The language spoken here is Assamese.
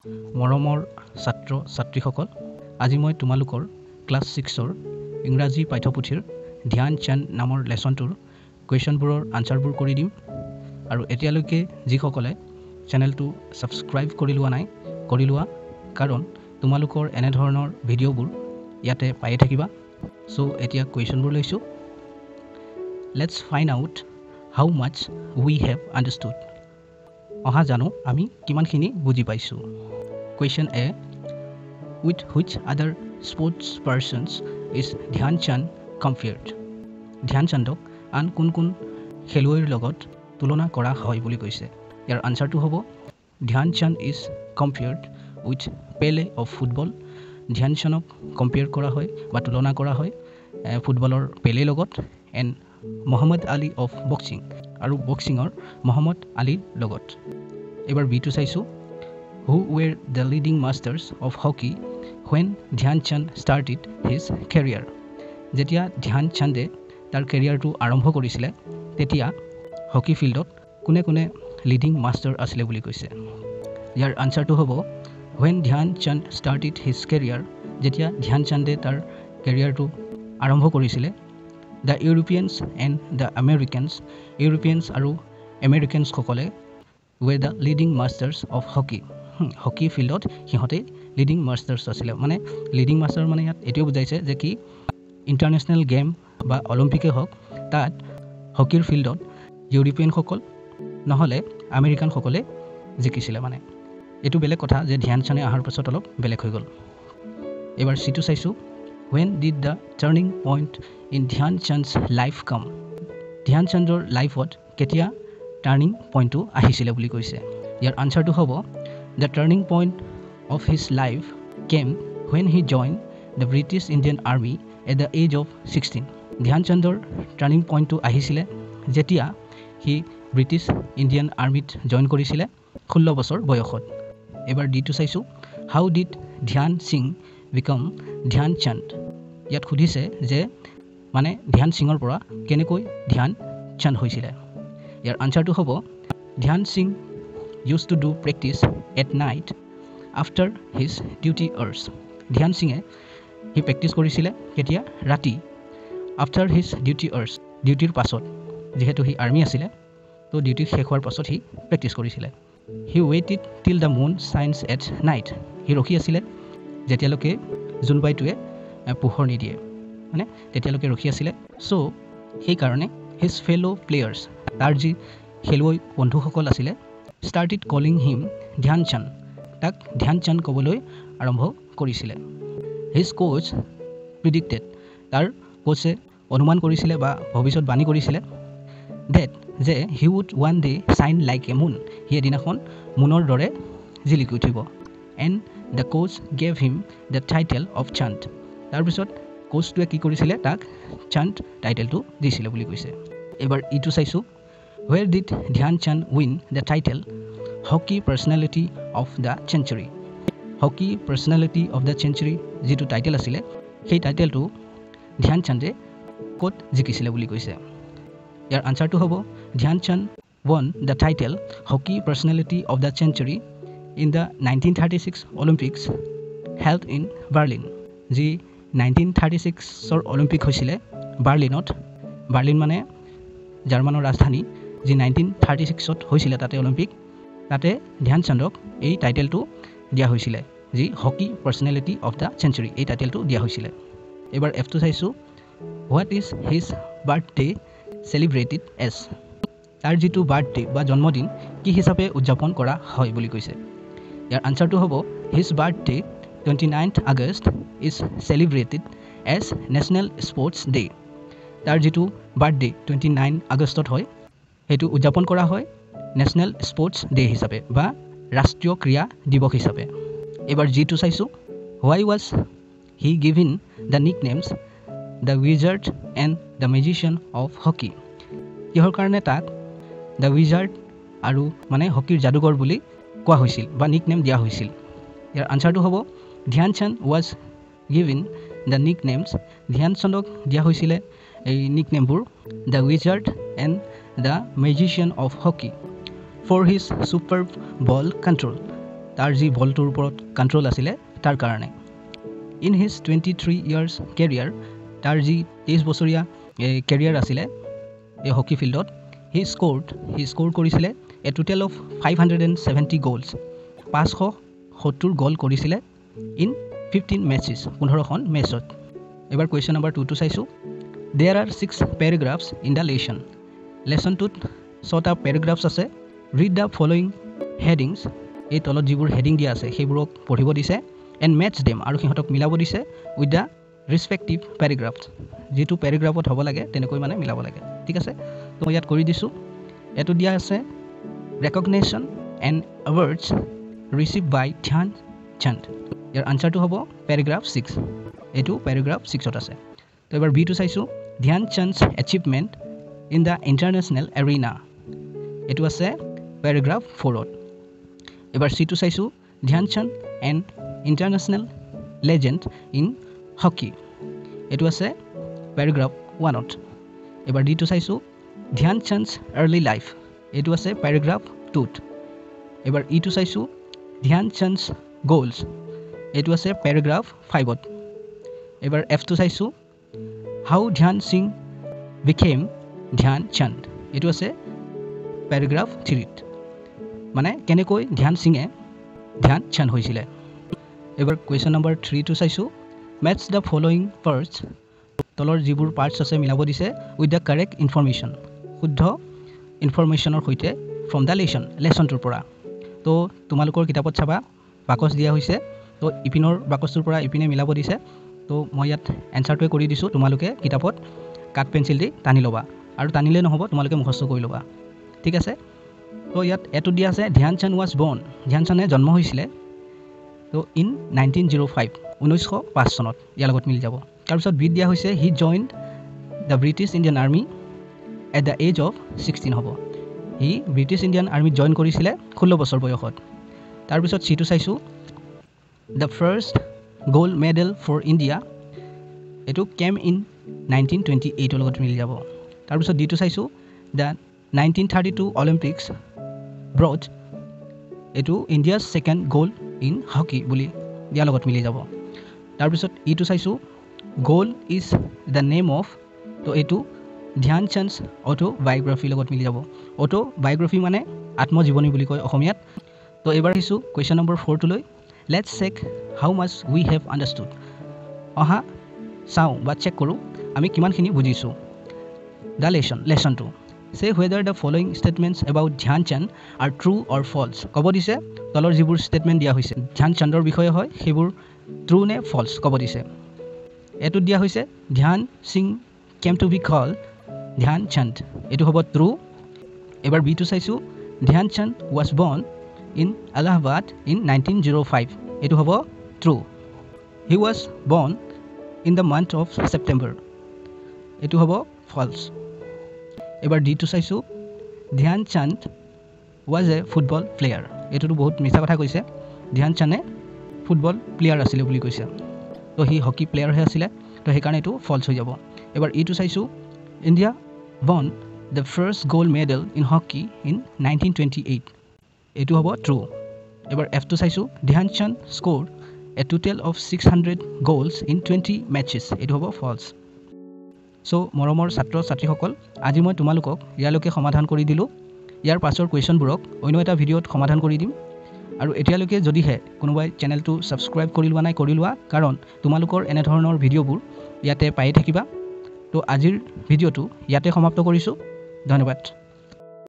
মৰমৰ ছাত্ৰ ছাত্ৰীসকল, আজি মই তোমালোকৰ ক্লাছ ছিক্সৰ ইংৰাজী পাঠ্যপুথিৰ ধ্যান চান্দ নামৰ লেচনটোৰ কুৱেশ্যনবোৰৰ আনচাৰবোৰ কৰি দিম। আৰু এতিয়ালৈকে যিসকলে চেনেলটো ছাবস্ক্ৰাইব কৰি লোৱা নাই, কৰি লোৱা, কাৰণ তোমালোকৰ এনেধৰণৰ ভিডিঅ'বোৰ ইয়াতে পায়ে থাকিবা। চ' এতিয়া কুৱেশ্যনবোৰ লৈছোঁ। Let's find out how much we have understood. অহা জানো আমি কিমানখিনি বুজি পাইছোঁ। Question A, with which other sports persons is Dhyan Chand compared? ধ্যান চান্দক আন কোন কোন খেলুৱৈৰ লগত তুলনা কৰা হয় বুলি কৈছে। ইয়াৰ আনচাৰটো হ'ব, Dhyan Chand is compared with Pele of football. ধ্যান চান্দক কম্পেয়াৰ কৰা হয় বা তুলনা কৰা হয় ফুটবলৰ পেলেৰ লগত, and Muhammad Ali of boxing, আৰু বক্সিঙৰ মহম্মদ আলীৰ লগত। এইবাৰ বিটো চাইছোঁ। Who were the leading masters of hockey when Dhyan Chand started his career? যেতিয়া ধ্যান চান্দে তাৰ কেৰিয়াৰটো আৰম্ভ কৰিছিলে, তেতিয়া হকী ফিল্ডত কোনে কোনে লিডিং মাষ্টাৰ আছিলে বুলি কৈছে। ইয়াৰ আনচাৰটো হ'ব, when Dhyan Chand started his career, যেতিয়া ধ্যান চান্দে তাৰ কেৰিয়াৰটো আৰম্ভ কৰিছিলে, the Europeans and the Americans, Europeans আৰু আমেৰিকানছসকলে, were the leading masters of hockey. Hockey ফিল্ডত সিহঁতে লিডিং মাষ্টাৰ্ছ আছিলে। মানে লিডিং মাষ্টাৰ মানে ইয়াত এইটোৱে বুজাইছে যে কি ইণ্টাৰনেশ্যনেল গেম বা অলিম্পিকেই হওক, তাত হকীৰ ফিল্ডত ইউৰোপিয়ানসকল নহ'লে আমেৰিকানসকলে জিকিছিলে। মানে এইটো বেলেগ কথা যে ধ্যান চান্দে অহাৰ পাছত অলপ বেলেগ হৈ গ'ল। এইবাৰ চিটো চাইছোঁ। When did the turning point in Dhyan Chand's life come? ধ্যান চান্দৰ লাইফত কেতিয়া টাৰ্ণিং পইণ্টটো আহিছিলে বুলি কৈছে। ইয়াৰ আনচাৰটো হ'ব, the turning point of his life came when he join the British Indian Army at the age of 16. ধ্যান চান্দৰ টাৰ্ণিং পইণ্টটো আহিছিলে যেতিয়া সি ব্ৰিটিছ ইণ্ডিয়ান আৰ্মিত জইন কৰিছিলে 16 বছৰ বয়সত। এইবাৰ ডিটো চাইছোঁ। How did Dhyan Singh become Dhyan Chand? ইয়াত সুধিছে যে মানে ধ্যান সিঙৰ পৰা কেনেকৈ ধ্যান চান্দ হৈছিলে। ইয়াৰ আনচাৰটো হ'ব, Dhyan Singh used to do practice at night after his duty hours. ধ্যান সিঙে সি প্ৰেক্টিছ কৰিছিলে কেতিয়া? ৰাতি, আফটাৰ his duty hours, ডিউটিৰ পাছত। যিহেতু সি আৰ্মি আছিলে, তো ডিউটি শেষ হোৱাৰ পাছত সি প্ৰেক্টিছ কৰিছিলে। He waited till the moon shines at night. সি ৰখি আছিলে যেতিয়ালৈকে জোনবাইটোৱে পোহৰ নিদিয়ে, মানে তেতিয়ালৈকে ৰখি আছিলে। চ' সেইকাৰণে his fail' players, তাৰ যি খেলুৱৈ বন্ধুসকল আছিলে, started calling him Dhyan Chand, তাক ধ্যান চান্দ ক'বলৈ আৰম্ভ কৰিছিলে। His Koch predicted, তাৰ কোচে অনুমান কৰিছিলে বা ভৱিষ্যতবাণী কৰিছিলে, ডেট যে he would one day shine like a moon, সি এদিনাখন মুনৰ দৰে জিলিকি উঠিব, and the coach gave him the title of Chand. তাৰপিছত কোচটোৱে কি কৰিছিলে? তাক চান্দ টাইটেলটো দিছিলে বুলি কৈছে। এইবাৰ ইটো চাইছোঁ। Where did Dhyan Chand win the title Hockey Personality of the Century? Hockey Personality of the Century যিটো টাইটেল আছিলে, সেই টাইটেলটো ধ্যান চান্দে ক'ত জিকিছিলে বুলি কৈছে। ইয়াৰ আনচাৰটো হ'ব, Dhyan Chand won the title Hockey Personality of the Century in the 1936 Olympics held in Berlin. যি 1936ৰ অলিম্পিক হৈছিলে বাৰ্লিনত, বাৰ্লিন মানে জাৰ্মানৰ ৰাজধানী, যি 1936ত হৈছিলে তাতে অলিম্পিক, তাতে ধ্যান চান্দক এই টাইটেলটো দিয়া হৈছিলে, যি Hockey Personality of the Century, এই টাইটেলটো দিয়া হৈছিলে। এইবাৰ এফটো চাইছোঁ। What is his birthday celebrated as? তাৰ যিটো বাৰ্থডে বা জন্মদিন কি হিচাপে উদযাপন কৰা হয় বুলি কৈছে। ইয়াৰ আনচাৰটো হ'ব, his birthday, 29th August, is celebrated as National Sports Day. তাৰ যিটো বাৰ্থডে 29 আগষ্টত হয়, সেইটো উদযাপন কৰা হয় নেশ্যনেল স্পৰ্টছ ডে হিচাপে বা ৰাষ্ট্ৰীয় ক্ৰীড়া দিৱস হিচাপে। এইবাৰ জিটো চাইছোঁ। Why was he given the nicknames the Wizard and the Magician of hockey? কিহৰ কাৰণে তাক the wizard আৰু মানে হকীৰ যাদুকৰ বুলি কোৱা হৈছিল বা নিক নেম দিয়া হৈছিল? ইয়াৰ আনচাৰটো হ'ব, Dhyan Chand was given the nicknames, ধ্যান চান্দক দিয়া হৈছিলে এই Nick নেমবোৰ, the Wizard and the Magician of hockey for his super ball control. তাৰ যি বলটোৰ ওপৰত কণ্ট্ৰল আছিলে তাৰ কাৰণে। In his 23 years career, তাৰ যি 23 বছৰীয়া কেৰিয়াৰ আছিলে এই হকী ফিল্ডত, হি স্ক'ৰ কৰিছিলে a total of 570 goals, 570 গ'ল কৰিছিলে ইন 15 মেচেছ, 15খন মেচত। এবাৰ কুৱেশ্যন নম্বৰ 2টো চাইছোঁ। There are 6 paragraphs in the lesson, লেচনটোত 6টা পেৰাগ্ৰাফছ আছে। ৰিড the following headings, এই তলত যিবোৰ হেডিং দিয়া আছে সেইবোৰক পঢ়িব দিছে, এণ্ড মেটচ দেম, আৰু সিহঁতক মিলাব দিছে উইথ the respective পেৰাগ্ৰাফছ, যিটো পেৰাগ্ৰাফত হ'ব লাগে তেনেকৈ মানে মিলাব লাগে। ঠিক আছে, তো মই ইয়াত কৰি দিছোঁ। এইটো দিয়া আছে recognition and awards receive by Dhyan Chand, ইয়াৰ আনচাৰটো হ'ব পেৰাগ্ৰাফ 6, এইটো পেৰাগ্ৰাফ 6ত আছে। তো এবাৰ বিটো চাইছোঁ, Dhyan Chand's achievement in the international arena, এইটো আছে পেৰাগ্ৰাফ 4ত। এবাৰ চিটো চাইছোঁ, Dhyan Chand and international legend in hockey, এইটো আছে পেৰাগ্ৰাফ 1ত। এবাৰ ডিটো চাইছোঁ, ধ্যান চান্দছ আৰ্লি লাইফ, এইটো আছে পেৰাগ্ৰাফ 2ত। এবাৰ ইটো চাইছোঁ, ধ্যান চান্দছ গ'লছ, এইটো আছে পেৰাগ্ৰাফ 5ত। এবাৰ এফটো চাইছোঁ, how Dhyan Singh became Dhyan Chand, এইটো আছে পেৰাগ্ৰাফ 3ত, মানে কেনেকৈ ধ্যান সিঙে ধ্যান চান্দ হৈছিলে। এবাৰ কুৱেশ্যন নম্বৰ 3টো চাইছোঁ, মেটচ the following parts, তলৰ যিবোৰ পাৰ্টছ আছে মিলাব দিছে উইথ the correct information, শুদ্ধ ইনফৰমেশ্যনৰ সৈতে ফ্ৰম the lesson, লেচনটোৰ পৰা। তো তোমালোকৰ কিতাপত চাবা বাকচ দিয়া হৈছে, তো ইপিনৰ বাকচটোৰ পৰা ইপিনে মিলাব দিছে। তো মই ইয়াত এনচাৰটোৱে কৰি দিছোঁ, তোমালোকে কিতাপত কাঠ পেঞ্চিল দি টানি ল'বা, আৰু টানিলে নহ'ব, তোমালোকে মুখস্থ কৰি ল'বা। ঠিক আছে, তো ইয়াত এইটো দিয়া আছে ধ্যান চান্দ ৱাজ বৰ্ণ, ধ্যান চান্দে জন্ম হৈছিলে তো ইন 1905, 1905 চনত, ইয়াৰ লগত মিলি যাব। তাৰপিছত বিত দিয়া হৈছে he joined the British Indian Army at the age of 16 হ'ব, সি ব্ৰিটিছ ইণ্ডিয়ান আৰ্মিত জইন কৰিছিলে 16 বছৰ বয়সত। তাৰপিছত চিটো চাইছোঁ, the first gold medal for India, এইটো কেম ইন 1928ৰ লগত মিলি যাব। তাৰপিছত ডিটো চাইছোঁ, the 1932 Olympics brought, এইটো India's second gold in hockey বুলি ইয়াৰ লগত মিলি যাব। তাৰপিছত ইটো চাইছোঁ, goal is the name of, তো এইটো ধ্যান চান্দছ অটোবায়'গ্ৰাফীৰ লগত মিলি যাব। অটোবায়'গ্ৰাফী মানে আত্মজীৱনী বুলি কয় অসমীয়াত। তো এইবাৰ আহিছোঁ কুৱেশ্যন নম্বৰ 4টোলৈ। Let's check how much we have understood, অহা চাওঁ বা চেক কৰোঁ আমি কিমানখিনি বুজিছোঁ। The lesson, লেচনটো say whether the following statements about Dhyan Chand are true or false, ক'ব দিছে তলৰ যিবোৰ ষ্টেটমেণ্ট দিয়া হৈছে ধ্যান চান্দৰ বিষয়ে হয় সেইবোৰ ট্ৰু নে ফল্ছ ক'ব দিছে। এইটোত দিয়া হৈছে Dhyan Singh came to be call Dhyan Chand, এইটো হ'ব ট্ৰু। এবাৰ বিটো চাইছোঁ, Dhyan Chand was born in Allahabad in 1905, এইটো হ'ব true. He was born in the month of September, এইটো হ'ব ফল্ছ। এবাৰ ডিটো চাইছোঁ, Dhyan Chand was a football player, এইটোতো বহুত মিছা কথা কৈছে, ধ্যান চান্দে ফুটবল প্লেয়াৰ আছিলে বুলি কৈছে, তো সি হকী প্লেয়াৰহে আছিলে, তো সেইকাৰণে এইটো ফল্ছ হৈ যাব। এবাৰ ইটো চাইছোঁ, India won the first gold medal in hockey in 1928, এইটো হ'ব ট্ৰু। এবাৰ এফটো চাইছোঁ, Dhyan Chand score a total of 600 goals in 20 matches, এইটো হ'ব ফল্ছ। চ' মৰমৰ ছাত্ৰ ছাত্ৰীসকল, আজি মই তোমালোকক ইয়ালৈকে সমাধান কৰি দিলোঁ। ইয়াৰ পাছৰ কুৱেশ্যনবোৰক অন্য এটা ভিডিঅ'ত সমাধান কৰি দিম। আৰু এতিয়ালৈকে যদিহে কোনোবাই চেনেলটো ছাবস্ক্ৰাইব কৰি লোৱা নাই কৰি লোৱা, কাৰণ তোমালোকৰ এনেধৰণৰ ভিডিঅ'বোৰ ইয়াতে পায়ে থাকিবা। তো আজিৰ ভিডিঅ'টো ইয়াতে সমাপ্ত কৰিছোঁ। ধন্যবাদ।